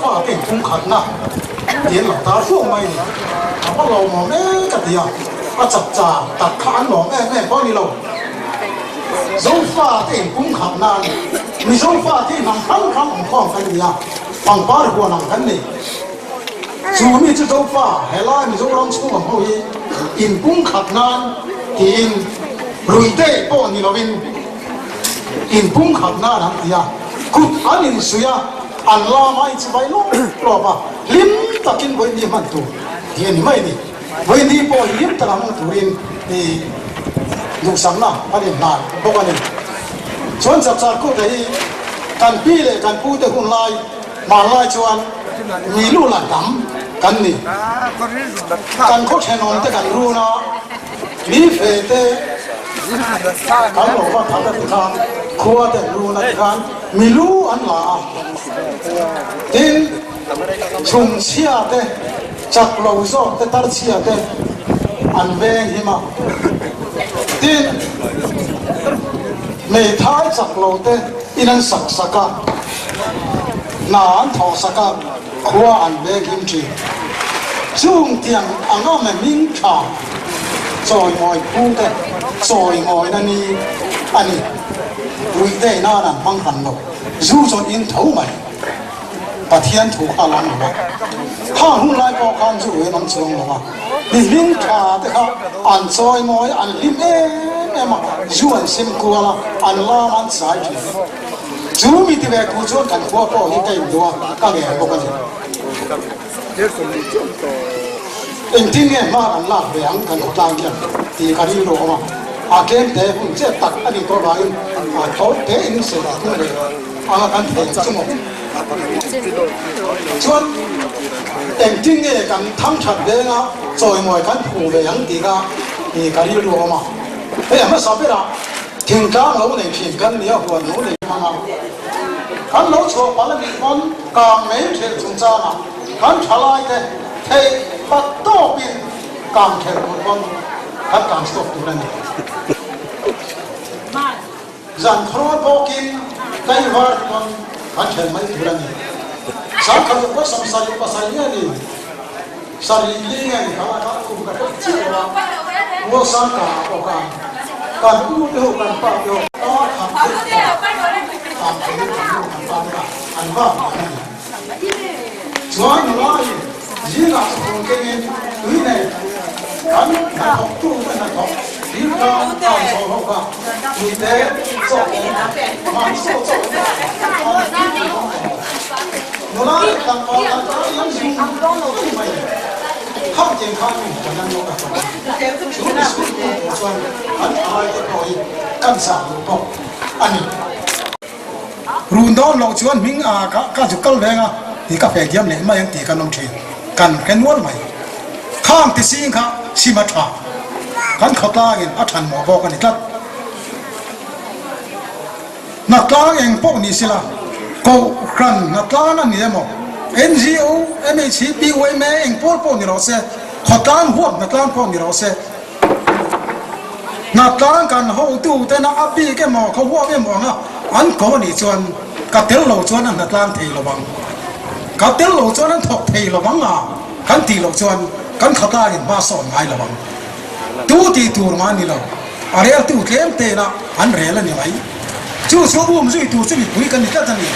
Fa te in pumkhatna ti an lo tar fo mai ni. A va lawmawm e ka ti a, a chak char tak kha an lawm em em pawh a ni lo. Zofa te in pumkhat nan Mizo fa te hnam hrang hrang awmkhawm kan ni a, pangpar huan ang kan nei. Chu mi chu Zofa helai Mizoram chhung ang ho hi in pumkhat nan tiin ruihte pawh ni lovin in pumkhat nan an ti a, kut an insuih a, An lam a inchibai lawp lawp a, hlim takin vawiin hman tur tih a ni mai a ni. Vawiin pawh hi hlim taka hmang turin i duhsakna kan inhlan bawk a ni. Chuan Chapchar Kut-a hi kan pi leh kan pute hun lai hmanlai chuan mi lu la tam kan ni. Kan khaw thenawmte kan run a, mi fe te kan lo va khat a ti khan khua te an run a ti khan, Milu an la a, tin, chhungchhia te, chak lo zawk te, tarchhia te an veng him a, tin, hmeithai chak lo te in an sak sak a, hna an thawh sak a, khua an veng him thin. Chung tiang anga mihring tha chawimawi phu te chawimawina ni a ni. Ruihte nan an hmang hran lo, zu chuan in tho mai. Pathian thu kha a lam lo a, khang hun lai pawh khan zu ruih an awm chuang lo a, mihring tha te kha an chawimawi, an hlim em em a, zu an sim kual a, an lam an chai thin. Chu mi ti ve thu chuan kan khua pawh hi ka induh a, ka ngen bawk a ni. Engtin nge hma kan lak ve ang kan khawtlang hian tih ka rilru a awm a, a tlem te hun chet tak a nih tawh vangin a thaw te in sawi a tum ve anga kan thei ang chu maw. Chuan engtin nge kan thang that venga chawimawi kan phu ve ang tih kha ka rilru a awm a, hei a hmasa berah thingtlang lo nei thin kan nia huan lo nei hmang a, kan lo chhuah palh a nih pawn kang mei thelh chungchangah kan thalaite theih pat tawpin kang thelh tur pawn kan kang stop tur a ni. Zan khawrawl bawkin tlaivar pawn kan thelh mai tur a ni. Sangkhat upa samsarih pasarih nge ni, sarih li nge ni kha a kum ka hre chiah lo a, Mualsang kah ah pawh khan kan u te ho kan pa te ho kar khat deuh tawh kang thelhin kan nu kan pa te kha an vak dan a ni. Chuan nulaiin zingah chhung kengin tui nei kan hnathawktu te hnathawk thiltlang kang chho ho kha tui te chawk in man chaw chaw te an tui an awm tawh. Nula leh tlangval an tan an zung mai mai khang tiang khan mi kan an lo ka tawh a ni. Chu misual tu tur chuan kan thalai te pawh hi kan zah duh bawk a ni. Run dawn loh chuan hming a ka zuk kal veng a, ti ka fe diam leh mai ang tih kan awm thin. Kan hre nual mai. Khang ti sing kha sim a tha. Kan khawtlangin a than mawh bawk a ni tlat. Hnatlang eng pawh ni sila, Kohhran hnatlang a ni emaw, NGO, MHC, PYMA eng pawl pawh ni rawh se, khawtlang huap hnatlang pawh ni rawh se, Hnatlang kan hotu tena a bik emaw khaw huap emaw anga an ko anih chuan ka tel lo chuan an hnatlang thei lo ang, ka tel lo chuan an thawk thei lo ang a kan tih loh chuan kan khatlangin hma sawn ngai lo ang. Tu tih tur mah a ni lo, a reltu tlem tena an rel a ni mai. Chu chu um zui tur chu mipui kan ni tlat a ni.